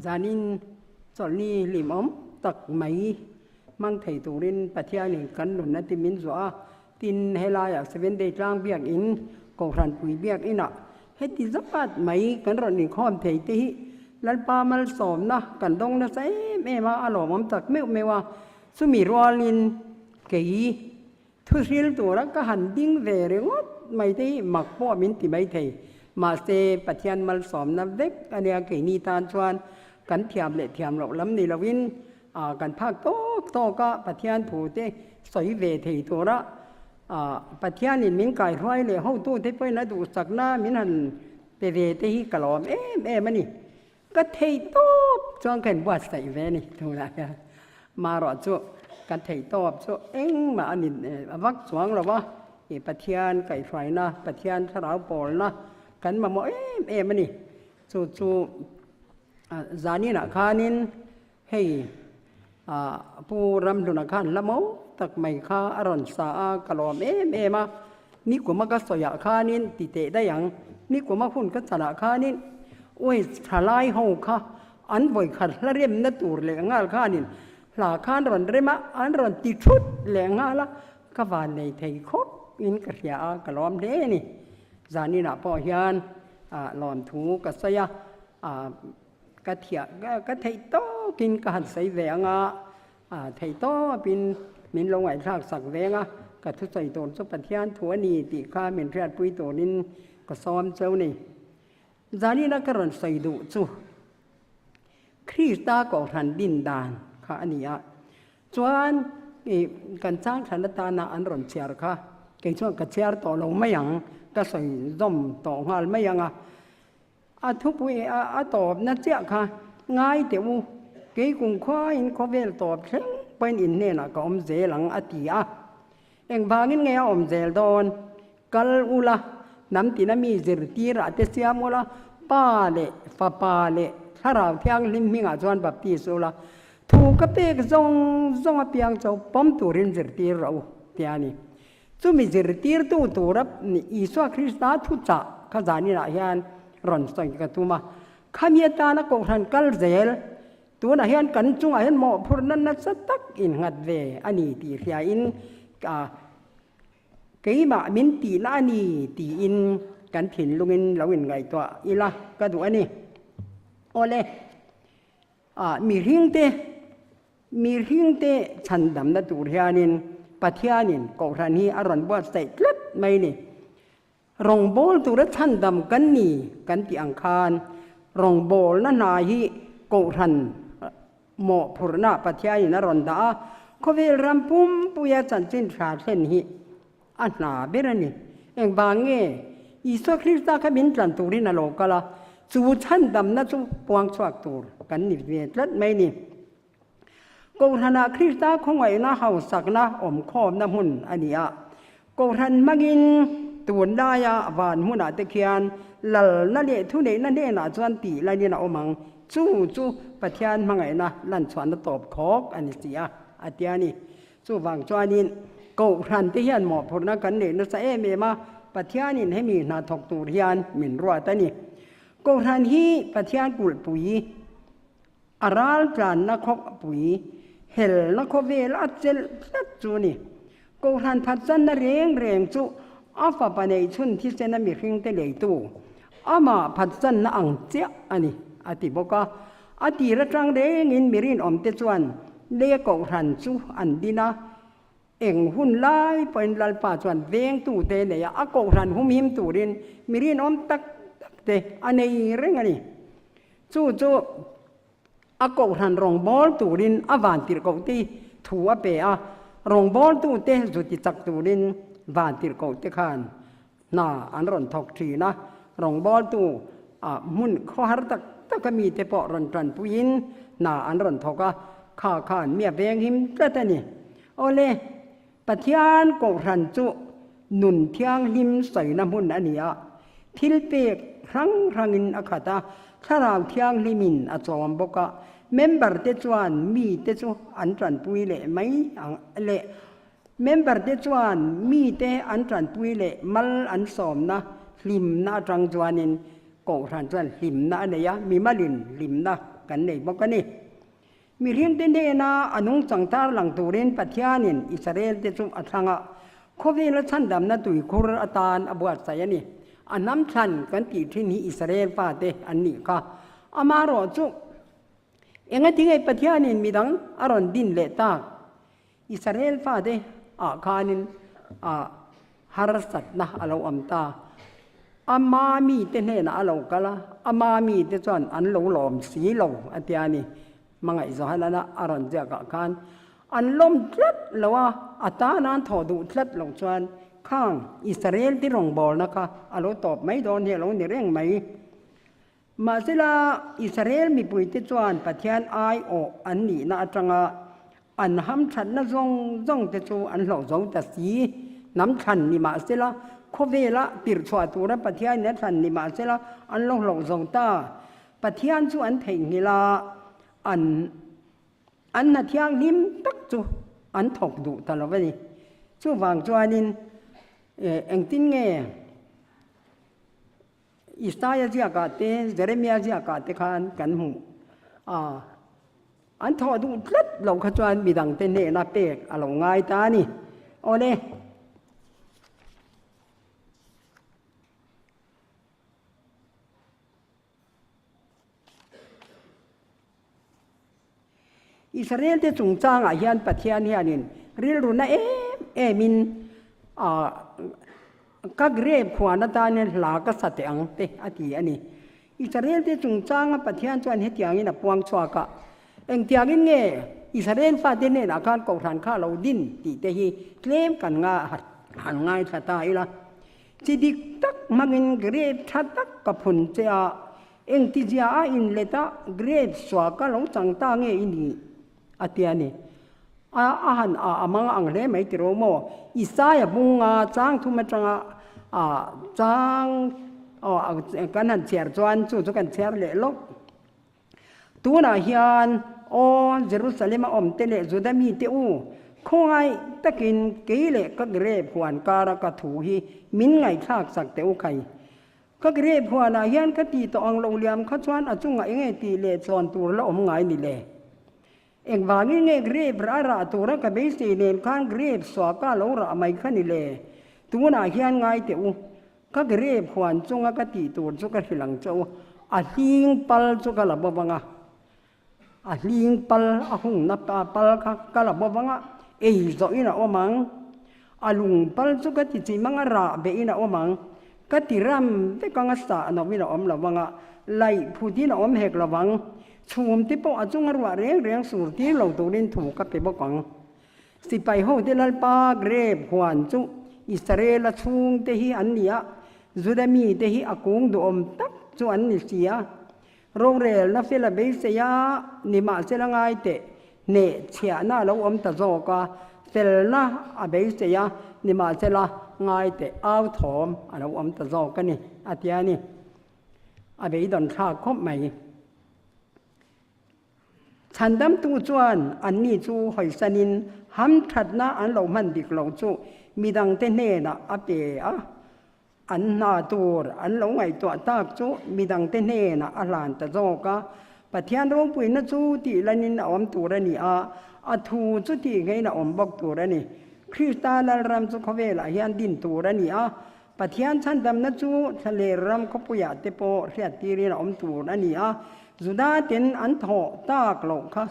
Zanin chawlhni hlimawm tak mai hmang thei turin Pathianin kan nunna te min zuah a, tin helaiah Seven Day tlang biakin Kohhran pui biakinah heti zat mai kan rawn inkhawm thei te hi Lalpa malsawmna kan dawng nasa em em a, a lawmawm tak meuh meuh a, chumi rualin kei Thuhril tura ka han ding ve ringawt mai te hi mak pawh min ti mai thei. Mahse, Pathian malsawmna vek a nia keini tan chuan kan thiam leh thiam loh lam ni loin kan phak tawk tawk a Pathian thu te sawi ve thei tura Pathianin min kaihruai leh hotute pawhin a duhsakna min han pe ve te hi ka lawm em em a ni. Ka thei tawp chuan ka inbuatsaih ve a ni tunah hian. Marawh chu ka thei tawp chu engmah a ni vak chuang lo va, ih Pathian kaihhruaina, Pathian thlarau pawlna kan mamawh em em a ni. Chu chu zaninah khanin hei Pu Ramhluna khan hla mawi tak mai kha a rawn sa a, ka lawm em em a. Nikuma ka sawiah khanin ti teh daih ang, nikuma hun ka chanah khanin Waste thalai ho kha an vawikhat hla remna tur leh nghal khanin hla khan rawn rem a, an rawn ti thut leh nghal a, ka van nei thei khawp in ka hria a, ka lawm hle a ni. Zaninah pawh hian lawmthu ka sawi a. Ka thiah ka theih tawkin ka han sawi ve ang a, theih tawpin min lo ngaihthlak sak veng a, ka thusawi tur chu Pathian thu a ni tih kha min hriatpui turin ka sawm cheu ni. Zanina ka rawn sawi duh chu Krista Kohhran din dan kha a ni a, chuan kan chang thlan atana an rawn chhiar kha kei chuan ka chhiar tawh lo mai ang, ka sawi zawm tawh nghal mai ang a. A thupui a tawpna chiah kha ngai teh u, kei kumkhuain khawvel tawp thleng pawhin in hnenah ka awm zel ang a ti a. Engvangin nge a awm zel dawn? Kal ula, hnam tina mi zirtirah te siam ula, Pa leh Fapa leh Thlarau Thianghlim hmingah chuan baptis ula, thu ka pek zawng zawng apiang chu pawm turin zirtir rawh u, tia a ni. Chumi zirtirtu tura Isua Krista thuchah kha zaninah hian rawn sawi ka tum a. Khami atana Kohhran kal zel, tunah hian kan chungah hian mawhphurhna nasa tak innghat ve a ni tih hriain keimah min tihna a ni tiin kan thinlungin lo inngaihtuah ila ka duh a ni. Awle, mihringte Mihringte chhandamna tur hianin Pathianin Kohhran hi a rawn buatsaih tlat mai ni. Rawngbâwl tura chhandam kan ni kan tih ang khan rawngbâwlna hna hi Kohhran mawhphurhna Pathianin a rawn dah a, khawvel ram pumpuia chanchin tha thlen hi a hna ber a ni. Engvang nge Isua Krista kha min tlan turin a lo kal a, chu chhandamna chu puang chhuak tur kan ni ve tlat mai ni. Kohhranah Krista khawngaihna hausakna awmkhawmna hmun a ni a. Kohhran hmangin tunlaia van hmunah te khian lalna leh thuneihna hnenah chuan tih lanin a awm ang. Chu chu Pathian hmangaihna lanchhuahna tawp khawk a ni si a, a ti a ni. Chuvang chuanin Kohhran te hian mawhphurhna kan neih nasa em em a, Pathianin hemi hna thawk tur hian min ruat a ni. Kohhran hi Pathian kulhpui, a ral tlanna khawpui, helna khawvel a chelh tlat chu a ni. Kohhran phatsanna reng reng chu a fapa neih chhun thisena mihringte leitu, amah phatsanna ang chiah a ni, a ti bawk a. A tir atang rengin mi rinawmte chuan lei kohhran chu an din a, eng hun lai pawhin Lalpa chuan vengtute nei a, a kohhran humhim turin mi rinawm tak takte a nei reng a ni. Chu chu a kohhran rawngbâwl turin a vantirhkohte thu a pe a, rawngbâwltute zu ti chak turin vantirhkohte khan Hna an rawn thawk thin a, rawngbawltu ah hmun khawhar tak taka mite pawh rawn tanpuiin hna an rawn thawk a, kha khan mi a venghim tlat a ni. Awle, Pathian Kohhran chu nun thianghlim sawina hmun a ni a, thil pek hrang hrangin a khat a, thlarau thianghlimin a chawm bawk a, member te chuan mite chu an tanpui leh mai ang leh Member te chuan mite an tanpui leh mal an sawmna hlimna atang chuanin Kohhran chuan hlimna a nei a, mimalin hlimna kan nei bawk a ni. Mihringte hnena a nungchang tarlang turin Pathianin Israelte chu a thlang a, khawvela chhandamna tuikhur atan a buatsaih a ni. A hnam thlan kan tih thin hi Israel fate an nih kha. Amaherawh chu engatinge Pathianin midang a rawn din leh tak? Israel fate ah khanin ah harsatna a lo awm ta. Ama mite hnenah a lo kal a, ama mite chuan an lo lawm si lo a tia ni. Hmangaih Johanana a rawn ziak ah khan an lawm tlat lo a, a tan an thawh duh tlat loh chuan khang Israel te rawngbawlna kha a lo tawp mai dawn hi a lo ni reng mai. Mahsela, Israel mipuite chuan Pathian aiawh an nihna atanga an hamthatna zawng zawngte chu an hlauh zo ta si. Hnam thlan ni mahsela, khawvela tirhchhuah tura Pathianin a thlan ni mahsela an lo hlauh zo ta. Pathian chu an theihnghilh a, an an hna thianghlim tak chu an thawk duh ta lo a ni. Chuvang chuanin engtin nge? Isaia ziakah te, Jeremia ziakah te khan kan hmuh a, an thawh duh tlat loh kha chuan midangte hnehna pek a lo ngai ta a ni. Awle. Israel te chungchangah hian Pathian hianin rilru na em emin ka grape huan atan hian hla ka sa teh ang te a ti a ni. Israel te chungchanga Pathian chuan hetiangin a puang chhuak a, engtiangin nge Israel fate hnenah khan kohhran kha a lo din tih te hi tlem kan han ngaithla ta ila. Chi dik tak hmangin grape tha tak ka phun che a, Engtizia a inlet a, grape suah ka lo chang ta nge i nih? a ti a ni. A a han a a mang ang hle mai tiraw maw? Isaia bunga chang thum atanga a chang aw kan han chhiar chuan chu chu kan chhiar leh lawk. Tunah hian aw Jerusalem a awm te leh Juda mite u, khawngaih takin kei leh ka grape huan kara ka thu hi min ngaihthlak sak teh u khai. Ka grape huanah hian ka tih tawh ang lo liam kha chuan a chungah eng nge tih leh chawn tur la awm ngai ni le? Engvangin nge grape rah rah tura ka beisei nen khan grape suaka lo rah mai kha ni le? Tunah hian ngai teh u, ka grape huan chunga ka tih tur chu ka hrilh ang che u, a hling pal chu ka la bawk ang a, A hling pal, a hungna pal kha ka la bawk ang a, ei zawhin a awm ang. A lung pal chu ka ti chim ang a, rah behin a awm ang. Ka ti ram vek ang a, sah novin a awm lo ang a, laih phutin a awm hek lo ang. Chhum te pawh a chunga ruah reng reng sur tir lo turin thu ka pe bawk ang. Sipai hote Lalpa grape huan chu Israela chhungte hi an ni a, Juda mite hi a kung duhawm tak chu an ni si a. Rorelna fel a beisei a, nimahsela ngai teh, hneh chhiahna a lo awm ta zawk a, felna a beisei a, nimahsela ngai teh, au thawm a lo awm ta zawk a ni, a ti a ni. A beidawn thlak khawp mai. Chhandamtu chuan anni chu hawisanin hamthatna an lo hman dik lo chu midangte hnenah a pe a. An hna tur an lo ngaihtuah tak chu midangte hnenah a hlan ta zawk a, Pathian ropuina chu tih lanin a awm tur a ni a, a thu chu tih ngeiin a awm bawk tur a ni. Krista Lalram chu khawvelah hian din tur a ni a, Pathian chhandamna chu thlaler ram khawpuiah te pawh hriattirin a awm tur a ni a, Juda ten an thawh tak loh kha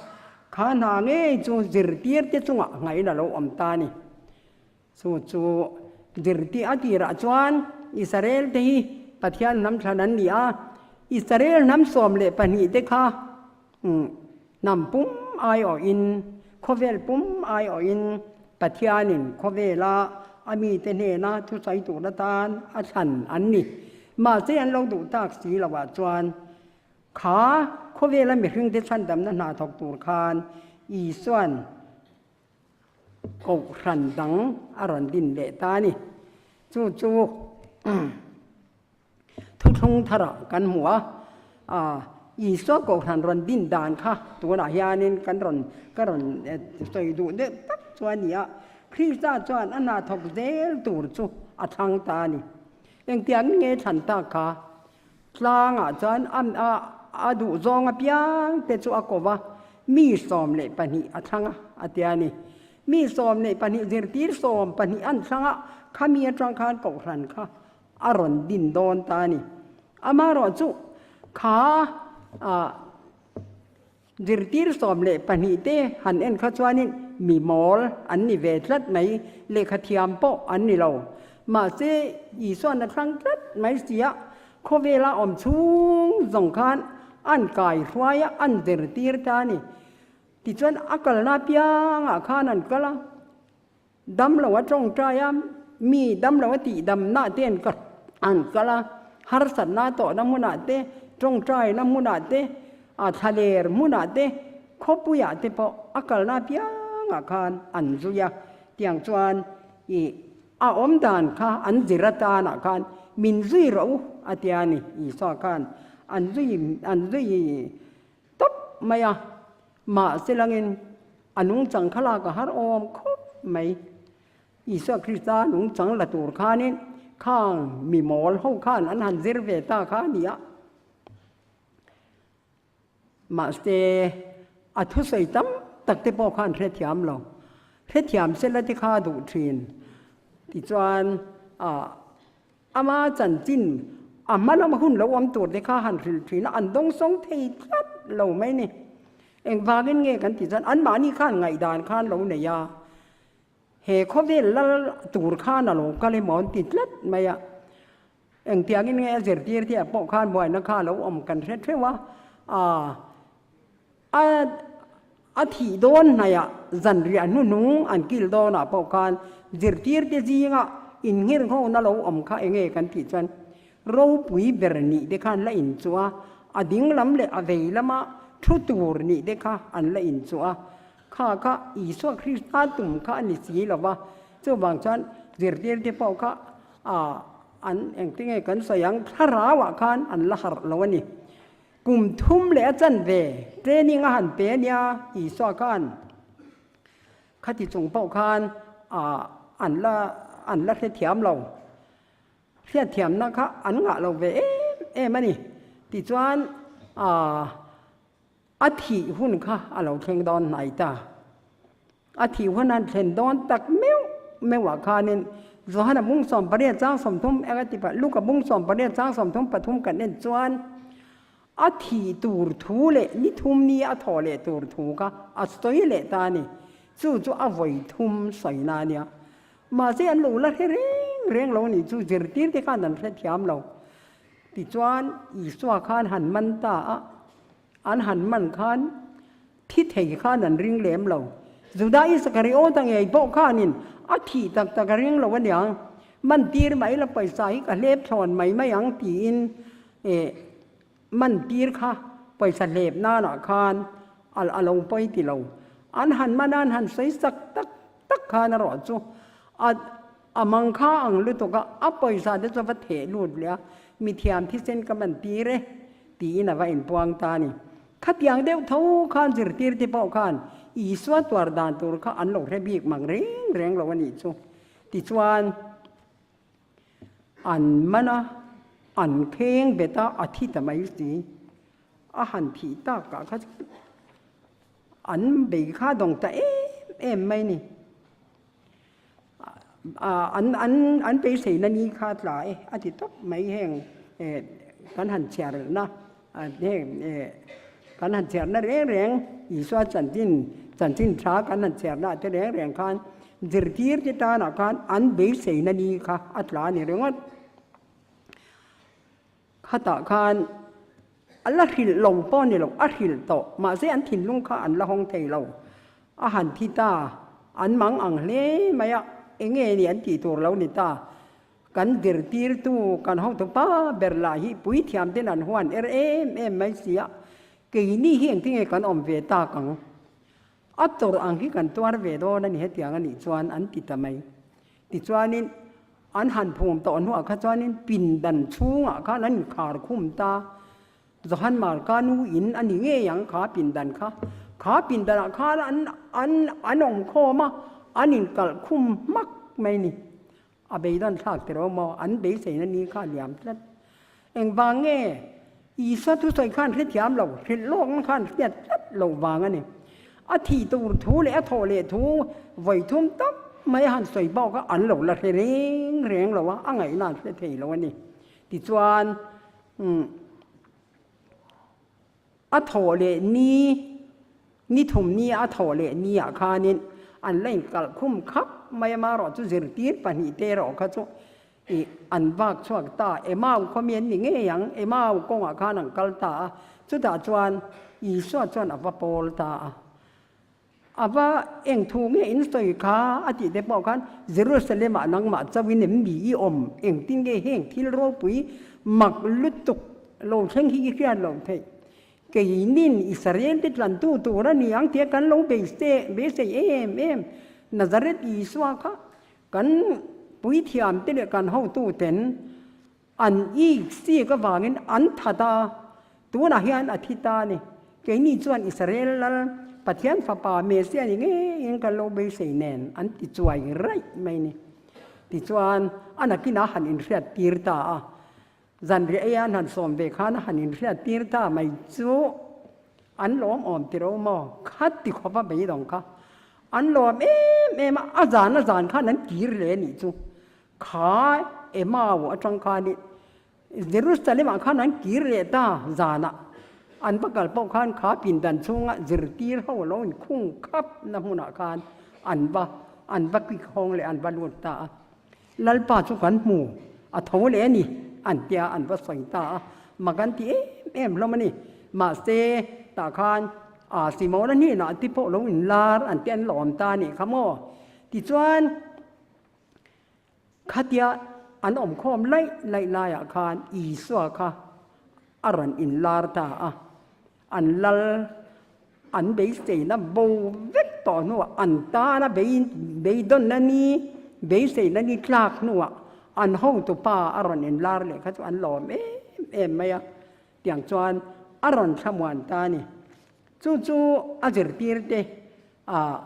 kha hna ngei chu zirtirte chungah ngain a lo awm ta a ni. Chu chu zirtir a tirah chuan Israel te hi Pathian hnam thlan an ni a, Israel hnam 12 te kha hnam pum aiawhin, khawvel pum aiawhin Pathianin khawvela a mite hnena thusawi tur atan a thlan an ni. Mahse an lo duh tak si loah chuan kha khawvela mihringte chhandamna hna thawk tur khan Isuan Kohhran dang a rawn din leh ta a ni. Chu chu thuthlung tharah kan hmu a, Isua kohhran rawn din dan kha tunah hianin kan rawn ka rawn sawi duh deuh tak chu a ni a. Krista chuan a hna thawk zel tur chu a thlang ta a ni. Engtiangin nge thlan tak kha? Tlangah chuan a. a duh zawng apiang te chu a ko va, mi 12 a thlang a, a ti a ni. Mi 12 zirtir 12 an thlang a, khami atang khan kohhran kha a rawn din dawn ta a ni. Amaherawhchu kha Zirtir 12 te han en kha chuanin mi mawl an ni ve tlat mai, lehkha thiam pawh an ni lo. Mahse, Isuan a thlang tlat mai si a, khawvela awm chhung zawng khan an kai hruai a, an zirtir ta a ni. Tichuan a kalna apiangah khan an kal a. Dam lo a tawngtai a, mi dam lo a tih damna te an an kal a, harsatna tawhna hmunah te, tawngtaina hmunah te, a thlaler hmunah te, khawpuiah te pawh a kalna apiangah khan an zui a, tiang chuan ih a awm dan kha an zir atanah khan min zui rawh u a tia a ni, Isua khan an zui an zui tawp mai a. Mahse langin a nungchang kha lak a har awm khawp mai. Isua Krista nungchang la tur khanin khang mi mawl ho khan an han zir ve ta kha a ni a. Mahse a thusawi tam tak te pawh khan hrethiam lo. Hrethiam sela te kha a duh thin. Tichuan ah. Ama chanchin, a hma lama hun lo awm tur te kha han hrilh thin a, an dawngsawng thei tlat lo mai ni. Engvangin nge kan tih chuan anmahni khan ngaihdan khan lo nei a, he khawvel lal tur khan a lo kal emaw an ti tlat mai a. Engtiangin nge a zirtir te ah pawh khan buaina kha a lo awm kan hre theuh a, aa. A a thih dawn hnaihah zanriah hnuhnung an kil dawnah pawh khan zirtirte zinga innghirnghawna lo awm kha enge kan tih chuan ropui ber nih te khan la inchuh a, a ding lam leh a vei lama thu tur nih te kha an la inchuh a, kha kha Isua Krista tum kha a ni si lo va, chuvang chuan zirtirte pawh kha a an engtinge kan sawi ang thlarauah khan an la harh lo a ni. Kum thum leh a chanve training a han pe a nia Isua khan khati chung pawh khan an la an la hrethiam lo. Hriatthiamna kha an ngah lo ve em em a ni. Tichuan a thih hun kha a lo thleng dawn hnai ta. A thih hun an thlen dawn tak meuh meuhah khanin Johana bung 18 chang 30 eng a ti pah Luka bung 18 chang 33 kan en chuan a thih tur thu leh ni thum ni a thawh leh tur thu kha a sawi leh ta a ni. Chu chu a vawi thum sawina a nia. Mahse an lo la hre reng reng lo a nih chu zirtir te khan an hrethiam lo. Tichuan Isua khan han man ta a, an han man khan Thi thei khan an ring lem lo. Juda Isakariota ngei pawh khanin a thih tak tak a ring lo aniang. Mantir mai la pawisa hi ka hlep thlawn mai mai ang tiin eh mantir kha pawisa hlep nanah khan a a lo pawi ti lo. An han man a an han sawi sak tak tak khan erawh chu a a mang kha ang lutuk a, a pawisa te chu a va theh lut leh a, mithiam thisen ka mantir e tiin a va inpuang ta a ni. Khatiang deuh tho khan zirtirte pawh khan Isua tuar dan tur kha an lo hre bik mang reng reng lo a nih chu. Tichuan, an man a, an kheng bet a, a thi ta mai si. A han thih takah kha chuan an bei kha dawng ta em em mai ni. An an an beiseina ni kha tla e a ti tawp mai heng kan han chhiarna heng kan han chhiarna reng reng Isua chanchin chanchin tha kan han chhiarna te reng reng khan zirtir te tanah khan an beiseina ni kha a tla a ni ringawt. Khatah khan a la hrilh lo pawh a ni lo, a hrilh tawh. Mahse an thinlung kha an la hawng thei lo. A han thi ta, an mang ang hle mai a, eng nge ni an tih tur lo ni ta. Kan zirtirtu, kan hotupa ber lah hi puithiam ten an huan er em em mai si a, keini hi engtinge kan awm ve tak ang? A tawrh ang hi kan tuar ve dawn a ni hetiang a nih chuan an ti ta mai. Tichuanin an han phum tawh hnuah kha chuanin pindan chhungah khan an inkhar khum ta. Johan Marka nu in a ni ngei ang kha pindan kha. Kha pindanah khan an an an awm khawm a, an inkalh khum hmak mai ni. A beidawn thlak tiraw maw? An beiseina ni kha a liam tlat. Engvang nge? Isua thusawi khan hrethiam lo, hrilh lawkna khan hriat tlat lo vang a ni. A thih tur thu leh a thawh leh thu vawi thum tak mai a han sawi bawk a, an lo la hre reng reng lo a, a ngaihna an hre thei lo a ni. Tichuan, umm. A thawh leh ni, ni thum ni a thawh leh ni ah khanin an la inkalh khum khap mai a, marawh chu zirtir pahnihte erawh kha chu ih an vak chhuak ta, Emau khawmi an ni ngei ang, Emau kawngah khan an kal ta a, chutah chuan Isua chuan a va pawl ta a. A va eng thu nge in sawi kha a tih te pawh khan Jerusalem ah nangmah chauhin em mi i awm? Engtin nge heng thil ropui mak lutuk lo thleng hi i hriat loh theih? Keinin Israel te tlantu tur a ni ang tia kan lo beisei em em Nazareth Isua kha kan puithiam te leh kan hotu ten An ik sik avangin an that a, tunah hian a thi ta a ni. Keini chuan Israel lal Pathian fapa Messiah ni ngeiin kan lo beisei nen an ti chuai raih mai ni. Tichuan a nakinah han inhriat tir ta a, zanriah eia an han sawm ve khan a han inhriat tir ta mai chu an lawm awm ti ro maw? Kha ti khawp a beidawng kha an lawm em em a, a zan a zan khan an kir leh a nih chu. Kha Emau atang khan i Jerusalem ah khan an kir leh ta zanah an va kal pawh khan kha pindan chhunga zirtir ho lo inkhung khap na hmunah khan an va an va kik hawng leh an va lut ta a. Lalpa chu kan hmu a tho leh a ni an tia an va sawi ta a, mak an ti em em hlawm a ni. Mahse tah khan a Simona hnenah te pawh lo inlar an ti an lawm ta a nih kha maw? Tichuan. Khatia an awm khawm laih laih laiah khan Isua kha a rawn inlar ta a, an lal an beiseina bo vek tawh hnuah an tana beidawnna ni, beiseina ni tlak hnuah an hotupa a rawn inlar leh kha chu an lawm em em mai a, tiang chuan a rawn thlamuan ta a ni. Chu chu a zirtirte ah.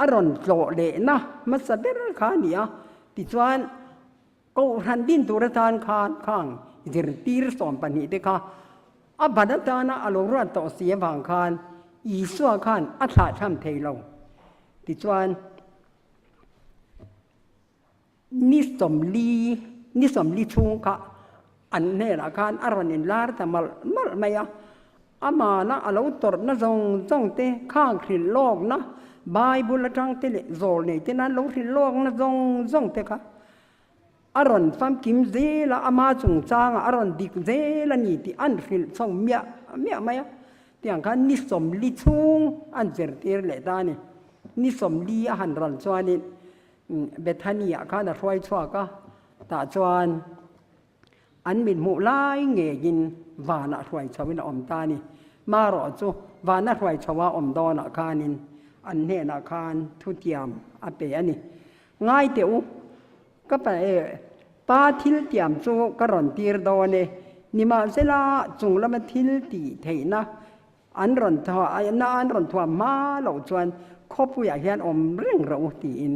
A rawn tlawh lehna hmasa ber kha a ni a, tichuan Kohhran din tur atan khan khang zirtir 12 te kha a ban atana a lo ruat tawh si avang khan Isua khan a thlahthlam thei lo. Tichuan Ni 40, ni 40 chhung kha an hnenah khan a rawn inlar ta malh malh mai a. Amana a lo tawrhna zawng zawng te, khang hrilh lawkna, Bible atang te leh zawl nei te nan lo hrilh lawkna zawng zawng te kha a rawn famkim zel a, ama chungchangah a rawn dik zel a ni tih an hrilh chho miah miah mai a. Tiang khan ni 40 chhung an zirtir leh ta a ni. Ni 40 a han ral chuanin Bethany-ah khan a hruai chhuak a, tah chuan an mit hmuh lai ngeiin vanah hruai chhoin a awm ta a ni. Marawh chu vana hruai chhoa awm dawnah khanin an hnenah khan thutiam a pe a ni. Ngai teh u, ka pa e, pa thil tiam chu ka rawn tir dawn e, nimahsela chung lama thil tih theihna An rawn na an rawn thuam hma loh chuan khawpuiah hian awm reng rawh u tiin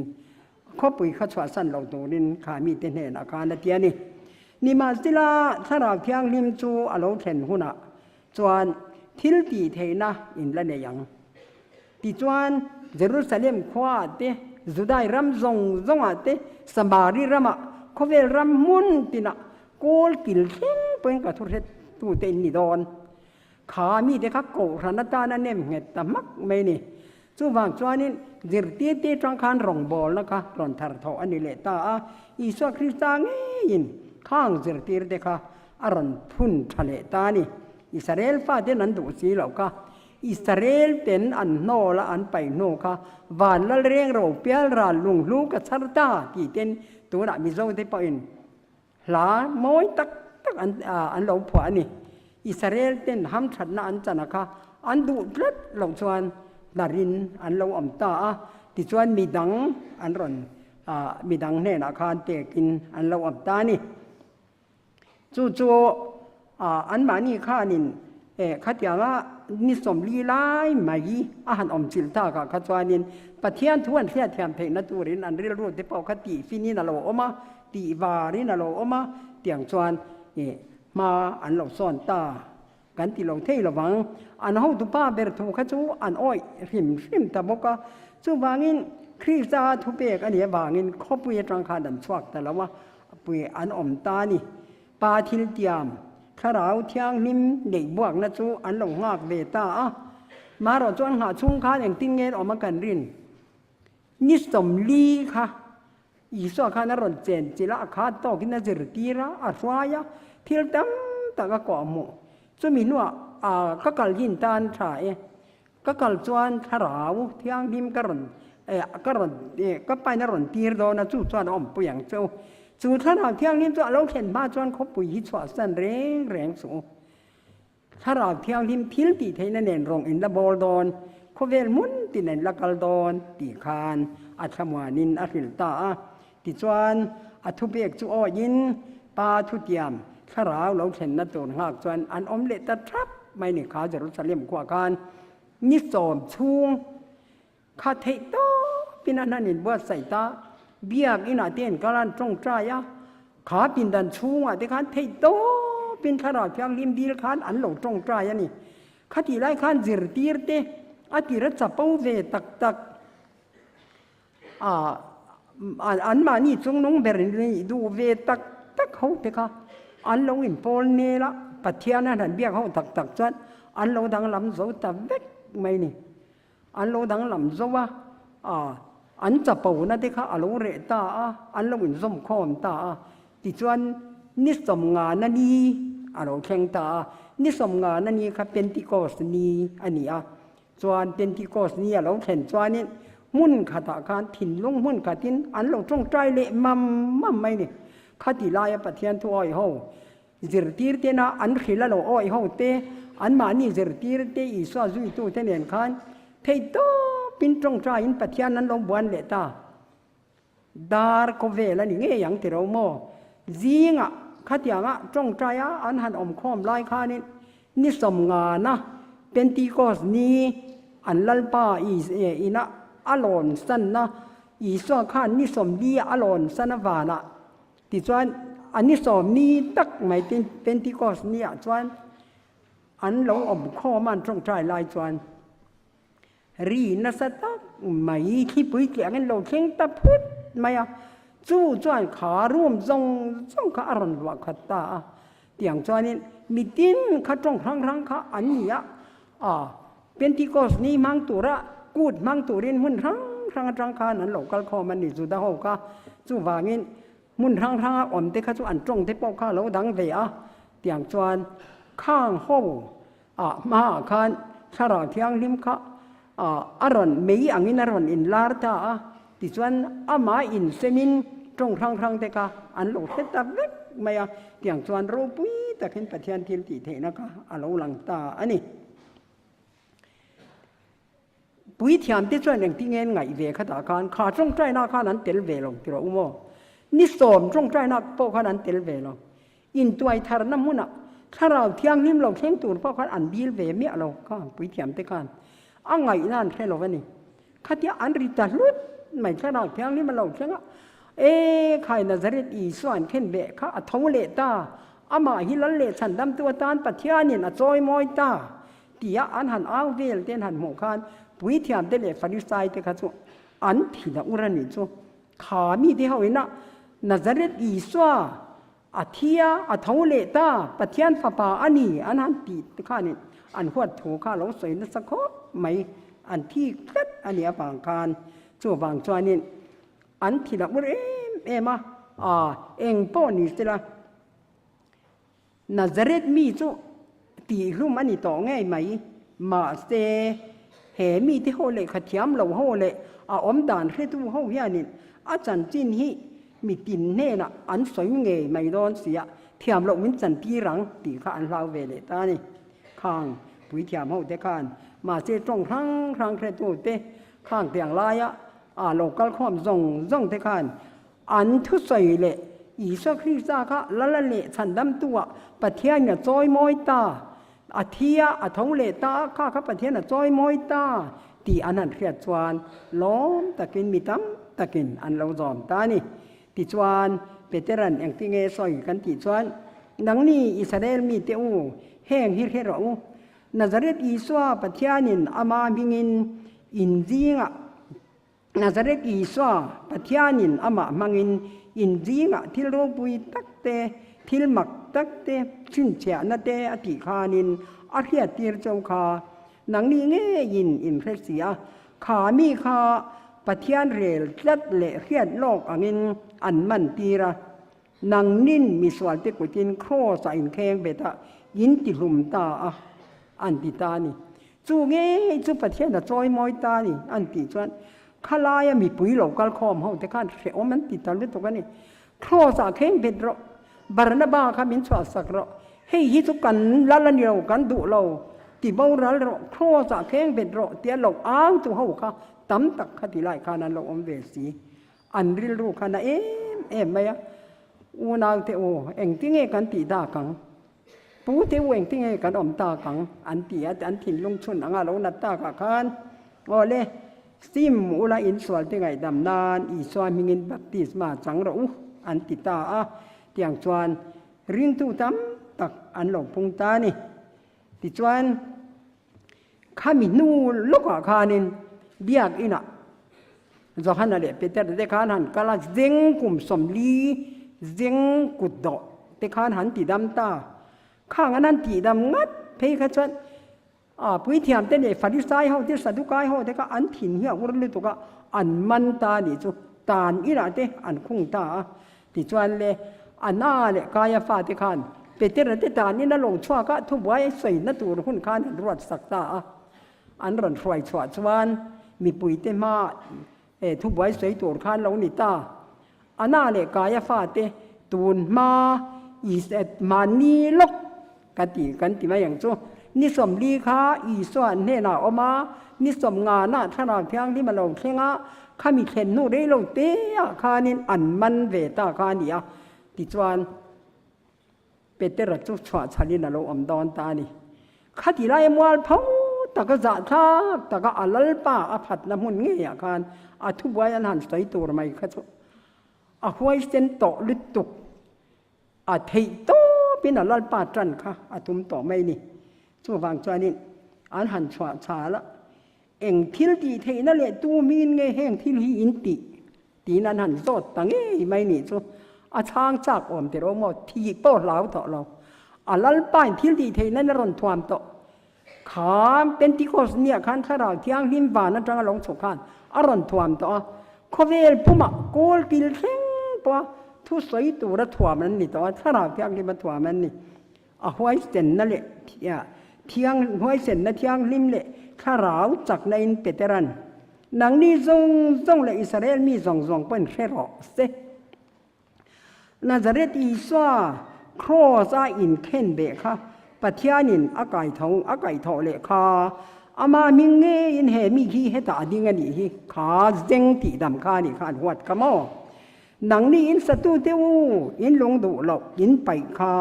khawpui kha chhuahsan lo turin kha mite hnenah khan a ti a ni. Nimahsela Thlarau Thianghlim chu a lo thlen hunah chuan thil tih theihna in la nei ang. Tichuan Jerusalem khuaah te, Judai ram zawng zawngah te, Samari ramah, khawvel ram hmun tinah kawl kil thleng pawhin ka thuhrettute in ni dawn. Kha mite kha kohhran atana nem nghet ta hmak mai ni. Chuvang chuanin zirtirte atang khan rawngbawlna kha rawn thar thawh a ni leh ta a, Isua Krista ngeiin khang zirtirte kha a rawn phun tha leh ta a ni. Israel faten an duh si loh kha, Israel ten an hnawl a an paih hnu kha van lal reng ro pial ral lunghlu ka chhar ta tih ten tunah Mizote pawhin Hla mawi tak tak an an lo phuah a ni. Israel ten hamthatna an chan a kha an duh tlat loh chuan hnarin an lo awm ta a, tichuan midang an rawn midang hnenah khan pekin an lo awm ta a ni. Chu chu anmahni khanin khatianga ni 40 lai mai a han awm chilh takah kha chuanin Pathian thu an hriatthiam theihna turin an rilru te pawh kha tihfinin a lo awm a, Tih varin a lo awm a, tiang chuan ih Hma an lo sawn ta kan ti lo thei lovang. An hotupa ber thu kha chu an awih hrim hrim ta bawk a. Chuvangin Krista thupek a nih avangin khawpui atang khan an chhuak ta lo a, pui an awm ta a ni. Pa thil tiam, Thlarau Thianghlim neih buakna chu an lo nghak ve ta a. Marawh chuan nghah chhung khan engtin nge awm a kan rin? Ni 40 kha Isua khan a rawn chen chilh a, a khat tawkin a zirtir a, a hruai a, thil tam tak a kawh hmuh. Chumi hnuah a ka kal hin tan tha e, ka kal chuan thlarau thianghlim ka rawn eh ka rawn eh ka pain a rawn tir dawn a, chu chuan a awmpui ang che u. Chu thlarau thianghlim chu a lo thlen hma chuan khawpui hi chhuahsan reng reng suh u. Thlarau Thianghlim thil tih theihna nen rawng in la bawl dawn, khawvel hmun tin an la kal dawn tih khan a thlamuanin a hrilh ta a. Tichuan, a thupek chu awiin Pa thutiam Thlarau lo thlenna tur nghak chuan an awm leh ta thap mai ni kha Jerusalem khuah khan ni 10 chhung Kha theih tawpin an han inbuatsaih ta, biak inah te an kal a, an tawngtai a, kha pindan chhungah te khan theih tawpin Thlarau Thianghlim dil khan an lo tawngtai a ni. Khatih lai khan zirtir te a tir a chapo ve tak tak a, anmahni chungnung ber nih duh ve tak tak ho te kha an lo inpawl nel a, Pathian an han biak ho tak tak chuan an lo danglam zo ta vek mai ni. An lo danglam zo a, a an chapona te kha a lo reh ta a, an lo inzawmkhawm ta a. Tichuan, ni 50na ni a lo thleng ta a, ni 50na ni kha Pentecost ni a ni a. Chuan Pentecost ni a lo thlen chuanin hmun khatah khan thinlung hmun khatin an lo tawngtai leh mam mam mai ni. Khati laia Pathian thuawi ho Zirtir tena an hrilh a lo awih ho te, anmahni zirtir te Isua zuitu te nen khan thei tawpin tawngtaiin Pathian an lo buan leh ta. Dar khawvel a ni ngei ang tiro maw? Zingah khatianga tawngtaia an han awmkhawm lai khanin ni 50na Pentecost ni an Lalpa ina a lawn sanna Isua khan ni 40 a lawn san avanah Tichuan, a ni 10 ni tak mai Pentecost ni ah chuan an lo awm khawm a, an tawngtai lai chuan ri nasa tak mai thlipui tih angin lo thleng ta phut mai a, chu chuan kha room zawng zawng kha a rawn luah khat ta a. Tiang chuanin mitin kha tawng hrang hrang kha an ni a, a Pentecost ni hmang tura kut hmang turin hmun hrang hrang atang khan an lo kal khawm a ni Juda ho kha. Chuvangin hmun hrang hranga awm te kha chu an tawng te pawh kha a lo dang ve a. Tiang chuan khang ho ah hmaah khan Thlarau Thianghlim kha a rawn mei angin a rawn inlar ta a. Tichuan amah insemin tawng hrang hrang te kha an lo hre ta vek mai a. Tiang chuan ropui takin Pathian thil tih theihna kha a lo lang ta a ni. Puithiamte chuan engtinge an ngaih ve khatah khan kha tawngtaina khan an tel ve lo tih rawh u maw? Ni 10 tawngtaina pawh khan an tel ve lo. Intuai tharna hmunah Thlarau Thianghlim lo thleng tur pawh khan an dil ve miah lo kha puithiamte khan a ngaihna an hre lo a ni. Khatia an ri ta hlut mai Thlarau Thianghlim a lo thleng a, E khai Nazareth Isua an khen ve kha a tho leh ta, amah hi lal leh chhandamtu atan Pathianin a chawi mawi ta tia an han au vel te an han hmuh khan puithiamte leh Farisaite kha chu an thi dah ur a nih chu. Kha mite ho ina Nazareth Isua a thi a, a tho leh ta, Pathian fapa a ni an han tih te khanin an huat thu kha a lo sawi nasa khawp mai, an thi tlat a nih avang khan chuvang chuanin an thi dah ur em em a, aa eng pawh ni sela. Nazareth mi chu tihhlum a ni tawh ngei mai. Mahse, he mite ho lehkha thiam lo ho leh a awm dan hretu ho hianin a chanchin hi mi tin hnenah an sawi ngei mai dawn sia, thiam loh min chantir ang tih kha an hlau ve leh ta a ni. Khang puithiam ho te khan mahse tawng hrang hrang hretu te khang tiang laia a lo kal khawm zawng zawng te khan An thusawi leh Isua Krista kha Lala leh chhandamtu-ah Pathiain a chawimawi ta, a thi a, a tho leh ta a, kha kha Pathian a chawimawi ta tih an han hriat chuan lawm takin mi tam takin an lo zawm ta a ni. Tichuan, Petera'n engtinge sawi kan tih chuan. Nangni Israel mite u, heng hi hre rawh u, Nazareth Isua Pathianin ama hmingin in zingah Nazareth Isua Pathianin amah hmangin in zingah thil ropui tak te, thil mak tak te, chhinchhiahna te a tih khanin a hriattir cheu kha. Nangni ngeiin in hre si a, kha mi kha Pathian rel tlat leh hriat lawk angin an man tir a. Nangnin misualte kutin kraws ah inkheng bet a, in ti hlum ta a, an ti ta a ni. Chu ngei chu Pathian a chawi mawi ta a ni, an tih chuan khalaia mipui lo kal khawm ho te khan hrehawm an ti ta lutuk a ni. Kraws ah kheng bet rawh, Barnaba kha min chhuah sak rawh, hei hi chu kan lal a ni lo, kan duh lo, ti boral rawh, kraws ah kheng bet rawh tia lo au tu ho kha tam tak kha ti lai khan an lo awm ve si. An rilru kha na em em mai a, Unaute u, engtinge kan tih dak ang? Pute u, engtinge kan awm tak ang? An ti a, an thinlung chhun anga lo nat takah khan, Aw le, sim ula insualte ngaihdam nan Isua hmingin baptisma chang rawh u, an ti ta a. Tiang chuan ringtu tam tak an lo pung ta a ni. Tichuan, Khami hnu lawkah khanin Biakinah Johana leh Peter te khan han kal a, zeng kum 40 zeng kut dawh te khan han tidam ta. Khang an han tihdam ngat phei kha chuan a puithiam te leh Farisai ho te Sadukai ho te kha an thin hi a ur lutuk a, an man ta a nih chu tan inah te an khung ta a. Tichuan le, Anna leh Kaiafa te khan Petera te tanin a lo chhuak a, thubuai sawina tur hun khan an ruat sak ta a. An rawn hruai chhuah chuan mipuite hma he thubuai sawi tur khan lo ni ta. Anna leh Kaiafa te tun hma mahni lawk Ka ti, kan ti mai ang chu. Ni 40 kha Isua an hnenah a awm a, ni 50 nah Thlarau Thianghlim a lo thleng a, khami thlen hnu rei lo te ah khanin an man ve ta kha a ni a. Tichuan, Petera chu chhuah chhalin a lo awm dawn ta a ni. Khati lai mual pho taka zahthlak taka a Lalpa a phatna hmun ngeiah khan a thubuai an han sawi tur mai kha chu a huaisen tawh lutuk. A theih tawpin a Lalpa tan kha a tum tawh mai ni. Chuvang chuanin an han chhuah chhal a, Eng thil tih theihna leh tu hmingin nge heng thil hi in tih? tiin an han zawt ta ngei mai nih chu. A chhang chak awm teh rawh maw, thih pawh hlau tawh lo. A Lalpain thil tih theihna in a rawn thuam tawh. Kha Pentecost nia khan Thlarau Thianghlim van atanga lo chhuk khan a rawn thuam tawh a, khawvel pumah kawl kil thleng pawha thusawi tura thuam an ni tawh a, Thlarau Thianghlim a thuam an ni. A huaisenna leh thiang huaisenna thianghlim leh Thlarau chakna in Petera'n, Nangni zawng zawng leh Israel mi zawng zawng pawhin hre rawh se. Nazareth Isua kraws a inkhen beh kha Pathianin a kaitho a kaihthawh leh kha ama hming ngeiin he mi hi hetah a ding a nih hi kha zeng tihdam kha a nih kha an huat kha maw? Nangni in satute u in lung duh loh in paih kha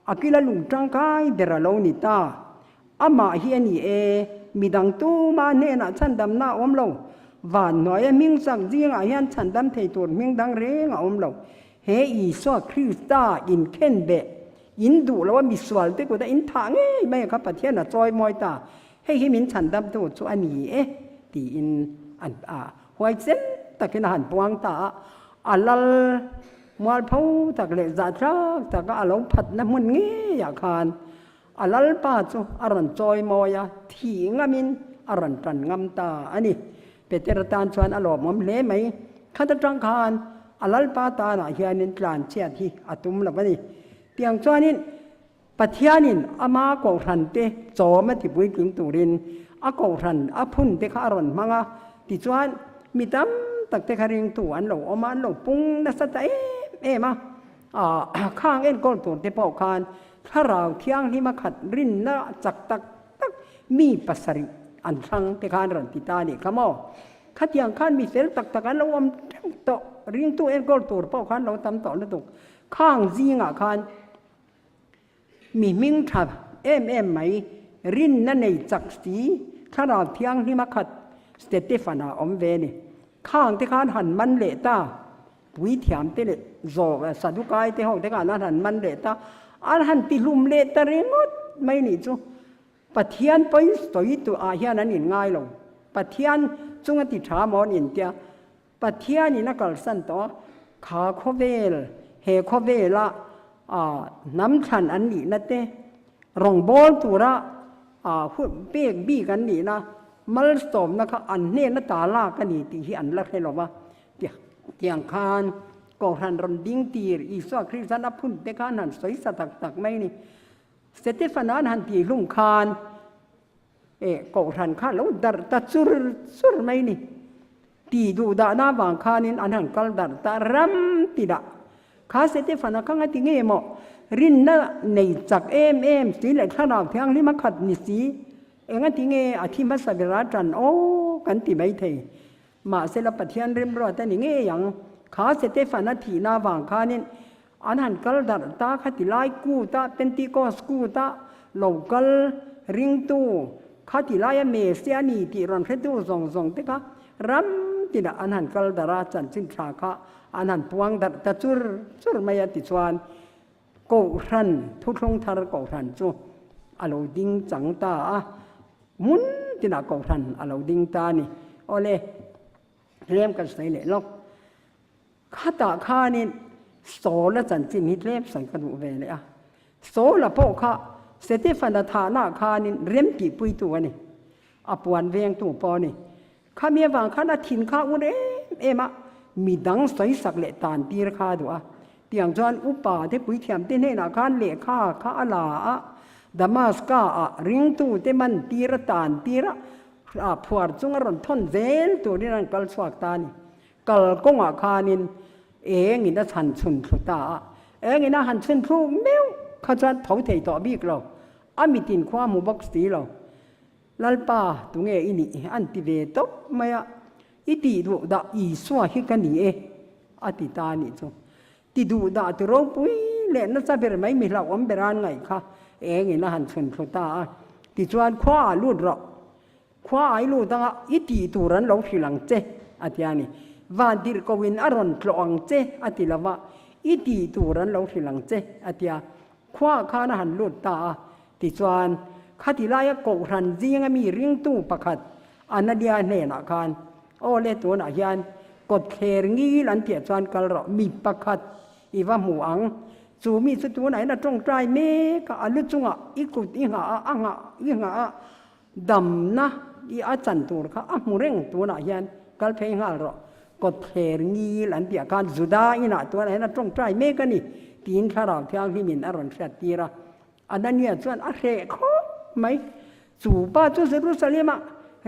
a kila lung tangkai ber a lo ni ta. Amah hi a ni e, midang tuma hnenah chhandamna a awm lo. Van hnuaia hming chak zingah hian chhandam thei tur hming dang reng a awm lo. He Isua Krista inkhen beh, in duh loa misual te kuta in thah ngei mai a kha Pathian a chawi mawi ta. Hei hi min chhandamtu chu a ni e, tiin an a huaisen takin a han puang ta a. A lal mualpho tak leh zahthlak taka a lo phatna hmun ngeiah khan A Lalpa chu a rawn chawi mawi a, thih ngamin a rawn tan ngam ta a ni. Petera tan chuan a lawmawm hle mai. Khat atang khan a Lalpa tanah hianin tlanchhiat hi a tum lo a ni. Tiang chuanin Pathianin ama kohhran te chawm a ti puitling turin a kohhran a phun te kha a rawn hmang a, tichuan mi tam tak te kha ringtu an lo awm a, an lo pung nasa ta em em a. Khang enkawl tur te pawh khan Thlarau Thianghlima khat rinna chak tak tak mi pasarih an thlang te khan rawn ti ta a nih kha maw? Khatiang khan mi fel tak tak an lo awm teuh tawh, ringtu enkawl tur pawh khan lo tam tawh lutuk. Khang zingah khan mi hming tha em em mai rinna nei chak si Thlarau Thianghlima khat Stefan-a awm ve a ni. Khang te khan han man leh ta. Puithiam te leh zawk Sadukai te ho te khan an han man leh ta. An han ti hlum leh ta ringawt mai nih chu. Pathian pawi sawi tu ah hian an in ngai lo. Pathian chunga ti tha maw an in tia. Pathian in a kalsan tawh a, kha khawvel, he khawvela hnam thlan an nihna te, rawngbâwl tura pek bik an nihna, malsawmna kha an hnena ta lak a ni tih hi an la hre lo va. Tiang khan Kohhran rawn ding tir Isua Krista'n a phun te khan han sawi sa tak tak mai a ni. Setefana an han tih hlum khan Eh, Kohhran kha lo darh ta chur chur mai ni. Tih duh dahna avang khanin an han kal darh ta ram ti dah. Kha Setefana kha nga ti nge maw? Rinna nei chak em em si leh thlarau thianghlim a khat ni si. Enga ti nge a thi hmasa bera tan aw kan ti mai thei. Mahsela Pathian remruat a ni ngei ang. Kha Setefana thihna avang khanin An han kal darh ta kha ti lai kut a, Pentecost kut a lo kal ringtu kha ti laia Messiah a ni tih rawn hretu zawng zawng te kha ram tinah an han kal darh a, chanchin tha kha an han puang darh ta chur chur mai a tichuan Kohhran, Thuthlung Thar Kohhran chu a lo ding chang ta a, hmun tinah Kohhran a lo ding ta a ni. Awle, tlem kan sawi leh lawk. Khatah khanin Saul-a chanchin hi tlem sawi ka duh ve leh a. Saul-a pawh kha Setefana thahnaah khanin rem tihpuitu a ni. A puan vengtu pawh a ni. Khami avang khan a thin kha ur em em a, midang sawisak leh tan tir kha a duh a. Tiang chuan upa te puithiam te hnenah khan lehkha kha a la a, Damaska-ah ringtute man tir a tan tir a, phuar chunga rawn thawn zel turin an kal chhuak ta a ni. Kal kawngah khanin engin a chhan chhun thlu ta a, engin a han chhun thlu meuh kha chuan tho thei tawh bik lo, a mitin khua hmu bawk si lo. Lalpa, tunge i nih? an ti ve tawp mai a, I tih duh dah Isua hi ka ni e, a ti ta a nih chu. Ti duh dah tu ropui leh nasa ber mai mi hlauhawm ber an ngaih kha engin a han chhun thlu ta a, tichuan khua ah lut rawh. Khua ai lut anga i tih tur an lo hrilh ang che, a ti a ni. Van tirh koin a rawn tlawh ang che, a ti lo va, i tih tur an lo hrilh ang che, a ti a. Khuaah khan a han lut ta a, tichuan, khati laia Kohhran zinga mi ringtu pakhat Anania hnenah khan, Aw le, tunah hian kawtthler ngil an tihah chuan kal rawh, mi pakhat i va hmu ang. Chu mi chu tunah hian a tawngtai mek a, a lu chungah i kut i nghah a, a nghah i nghah a, Damna i a chan tur kha a hmu reng tunah hian kal phei nghal rawh. Kawtthler ngil an tih ah khan Juda inah tunah hian a tawngtai mek a ni tiin Thlarau Thianghlimin a rawn hriat tir a. Anania chuan a hreh khawp mai. Chu pa chu Jerusalem ah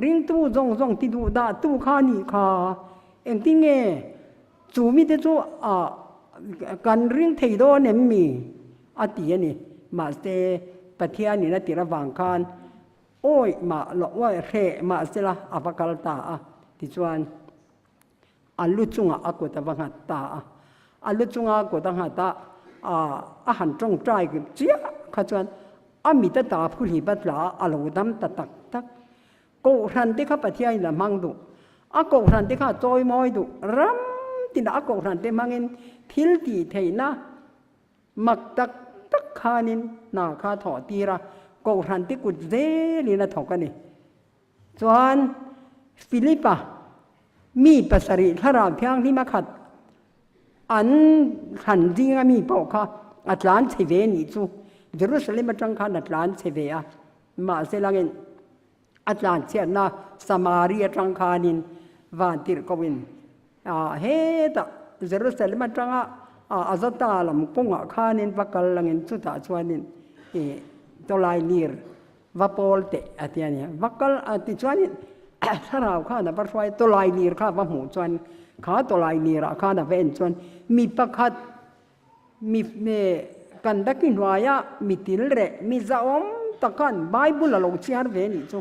ringtu zawng zawng ti duh dah tu kha a nih kha. Engtin nge chu mite chu a kan ring thei dawn em mi? A ti a ni. Mahse, Pathianin a tir avang khan awi mah loh awi hreh mah sela a va kal ta a. Tichuan, a lu chungah a kut a va nghat ta a. A lu chunga a kut a nghat a, a han tawngtai chiah kha chuan a mit a ta phuhlip a tla a, a lo dam ta tak tak. Kohhran te kha Pathianin a hmang duh. A kohhran te kha a chawimawi duh. Ram tinah a kohhran te hmangin thil tih theihna Mak tak tak khanin hna kha a thawh tir a, Kohhran te kut zelin a thawk a ni. Chuan Philipa mi pasarih thlarau thianghlim a khat an thlan zinga mi pawh kha a tlan chhe ve nih chu Jerusalem atang khan a tlan chhe ve a, mahse langin A tlanchhiatna Samari atang khanin van tirhkohin hetah Jerusalem atanga Azota lam kawngah khanin va kal langin chutah chuanin tawlai lir va pawl teh a ti a ni. Va kal a ti chuanin thlarau khan a va hruai tawlai lir kha a va hmuh chuan kha tawlai lirah khan a va en chuan mi pakhat Mi kan daki hnuaia mi til reh, mi zahawm tak khan Bible a lo chhiar ve nih chu.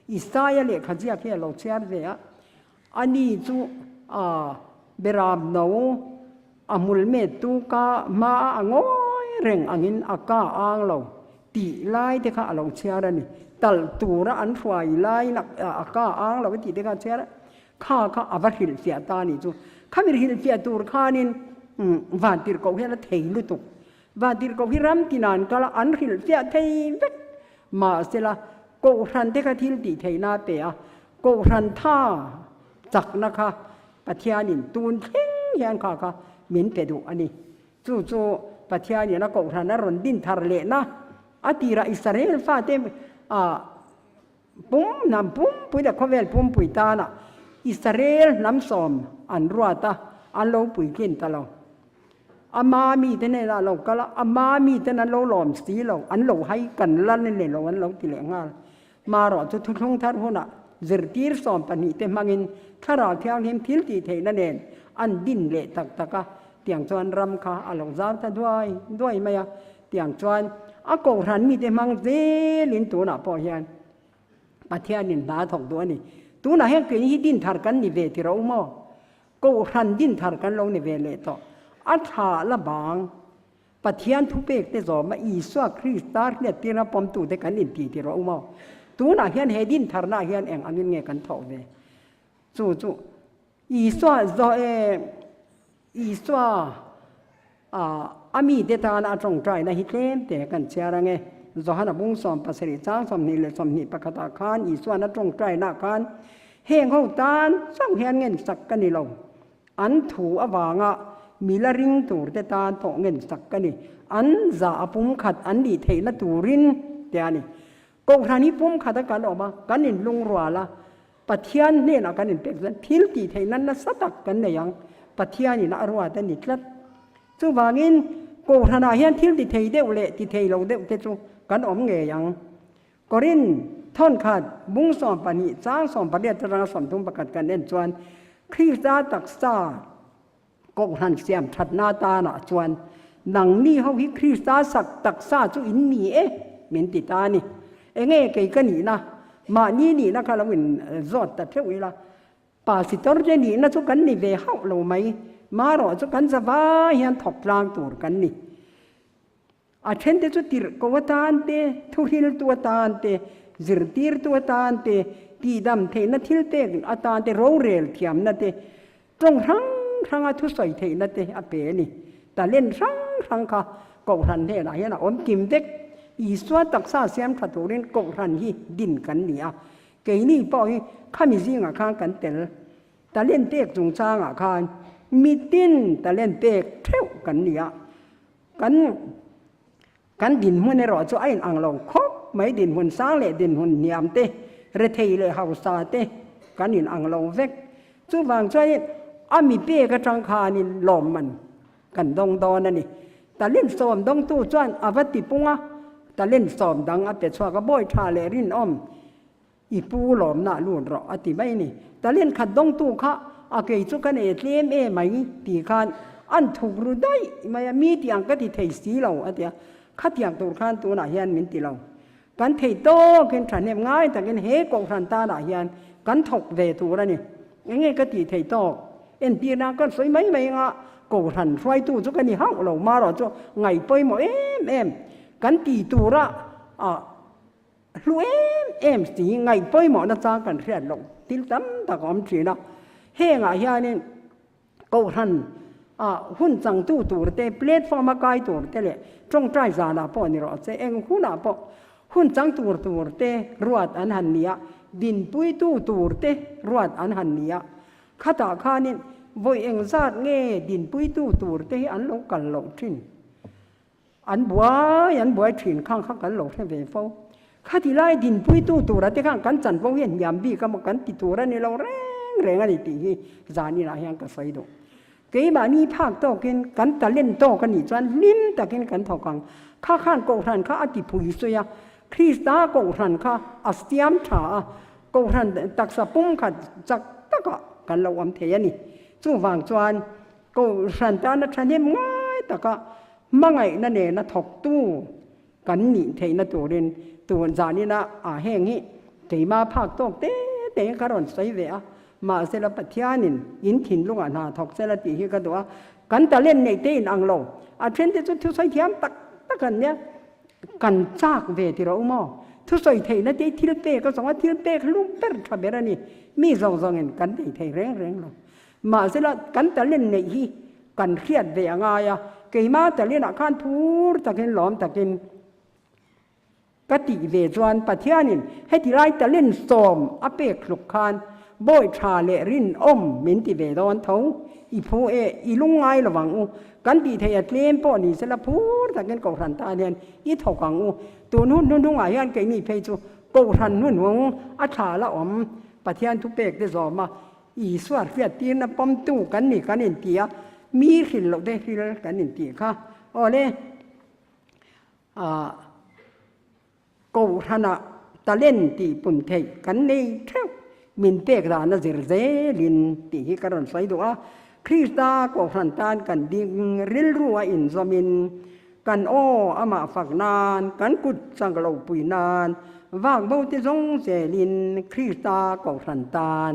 Isaia lehkha ziak hi a lo chhiar ve a, ani chu a beram no a hmul met tu ka hma a ngawi reng angin a ka ang lo tih lai te kha a lo chhiar a ni. Talh tura an hruai lai a ka ang lo tih te kha a chhiar a. Kha kha a va hrilhfiah ta a nih chu. Khami hrilhfiah tur khanin vantirhkoh hian a thei lutuk. Vantirhkoh hi ram tin an kal a, an hrilhfiah thei vek. Mahsela, Kohhran te kha thil tih theihna a pe a, Kohhran tha chakna kha Pathianin tun thleng hian kha kha min pe duh a ni. Chu chu Pathianin a Kohhran a rawn din thar lehna a tirah Israel fate ah Pum hnam pumpui leh khawvel pumpui tana Israel hnam sawm an ruat a, an lo puitlin ta lo. Ama mite hnenah lo kal a, ama miten an lo lawm si lo, an lo hai kan la ni lo an lo ti leh nghal. Marawh chu thuthlung thar hunah zirtir 12 te hmangin Thlarau Thianghlim thil tih theihna nen an din leh tak tak a, tiang chuan ram kha a lo zau ta duai duai mai a. Tiang chuan a kohhran mite hmang zelin tunah pawh hian Pathianin hna a thawk duh a ni. Tunah hian keini hi dinthar kan ni ve ti rawh u maw? Kohhran dinthar kan lo ni ve leh tawh. A tha la bang Pathian thupek te zawma Isua Krista hriattirna pawmtute kan inti ti rawh u maw? Tunah hian he dintharnaah hian eng angin nge kan thawh ve? Chu chu Isua zawh e. Isua a mite tana a tawngtaina hi tlem te kan chhiar ang e. Johana bung 70 chang 21 ah khan Isuan a tawngtaina khan heng ho tan chauh hian ngen sak ka ni lo. An thu avanga mila ring tur te tan pawh ngen sak ka ni. An zah a pumkhat an nih theihna turin te a ni. Kohhran hi pumkhat a kan awm a, kan inlungrual a, Pathian hnenah kan inpek chuan thil tih theihna nasa tak kan nei ang, Pathianin a ruat a ni tlat. Chuvangin Kohhranah hian thil ti thei deuh leh ti thei lo deuh te chu kan awm ngei ang. Korin thawnkhat bung 12 chang 18 atanga 31 kan en chuan Krista taksa Kohhran siam thatna atanah chuan nangni ho hi Krista sak taksa chu in ni e min ti ta a ni. Enge kei ka nihna, mahni nihna kha lo in zawt ta theuh ila, Pastor te nihna chu kan ni ve hauh lo mai, marawh chu kan zavai hian thawk tlang tur kan ni. A thente chu tirhko atan te, thuhriltu atan te, zirtirtu atan te, tihdam theihna thil pek atan te, rorel thiamna te, tawng hrang hranga thusawi theihna te a pe a ni. Talent hrang hrang kha Kohhran hnenah hian a awm kim vek. Isua taksa siam tha turin Kohhran hi din kan ni a. Keini pawh hi khami zingah khan kan tel. Talent pek chungchangah khan mitin talent pek theuh kan ni a. Kan kan dinhmun erawh chu a inang lo khawp mai, dinhmun sang leh dinhmun hniam te, rethei leh hausa te kan inang lo vek. Chuvang chuanin a mi pek atang khanin lawmman kan dawng dawn a ni. Talent sawm dawngtu chuan a va tipung a, talent sawm dang a pe chhuak a, bawi tha leh rinawm I pu lawmna lut rawh a ti mai ni. Talent khat dawngtu kha a kei chu ka nei tlem e mai ti khan an thuk ru daih mai a, mi tiang ka ti thei si lo a ti a, khatiang tur khan tunah hian min ti lo. Kan thei tawkin thahnem ngai takin he Kohhran tanah hian kan thawk ve tur a ni. Enge ka tih thei tawk? Entirna kan sawi mai mai anga Kohhran hruaitu chu ka ni hauh lo, marawh chu ngaih pawimawh em em kan ti tura ah Hlu em em si ngaih pawimawhna chang kan hriat loh thil tam tak a awm thin a, hengah hianin Kohhran ah hun changtu tur te, platform a kai tur te leh tawngtai zanah pawh ni rawh se, eng hunah pawh hun chang tur tur te ruat an han ni a, dinpuitu tur te ruat an han ni a, khatah khanin vawi engzat nge dinpuitu tur te hi an lo kal loh thin. An buai an buai thin khang kha kan lo hre ve fo. Khati lai dinpuitu tura te khan kan chanvo hian hniam bik a maw kan ti tur a ni lo reng reng a ni tih hi zaninah hian ka sawi duh. Keimahni phak tawkin kan talent tawk a nih chuan hlim takin kan thawk ang. Kha khan Kohhran kha a ti phui sawi a, Krista Kohhran kha a siam tha a, Kohhran taksa pumkhat chak takah kan lo awm thei a ni. Chuvang chuan Kohhran tana thahnem ngai taka hmangaihna nena thawktu kan nih theihna turin tun zanina ah heng hi keima phak tawk te te ka rawn sawi ve a, mahsela Pathianin in thinlungah hna thawk sela tih hi ka duh a, kan talent neih te in ang lo, a then te chu thusawi thiam tak tak an nia, kan chak ve ti rawh u maw, thusawi theihna te thil pek a zawng a, thil pek hlu ber tha ber a ni, mi zawng zawngin kan nei thei reng reng lo. Mahsela kan talent neih hi kan hriat ve a ngai a, Keimah talent-ah khan phur takin lawm takin Ka tih ve chuan Pathianin heti lai talent sawm a pek hluk khan bawi tha leh rinawm min ti ve dawn tho. I phu e, i lung ngai lo vang u. Kan tih theih a tlem pawh ni sela phur takin Kohhran tan hian i thawk ang u. Tun hun hnuhnungah hian keini phei chu Kohhran hnuhnung a thla la awm Pathian thupek te zawm a, Isua hriattirna pawmtu kan ni kan inti a, mi hrilh loh te hril kan intih kha. Awle. Ah, Kohhranah talent tih pun theih kan nei theuh, min pek dahna zir zelin tih hi ka rawn sawi duh a. Krista Kohhran tan kan ding rilru a inzawmin, kan aw amah fak nan, kan kut chak lo pui nan, vak bo te zawng zelin Krista Kohhran tan.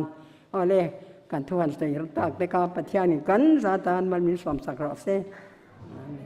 Awle, kan thu han sawi tak te kha Pathianin kan za tan mal min sawmsak rawh se. Amen.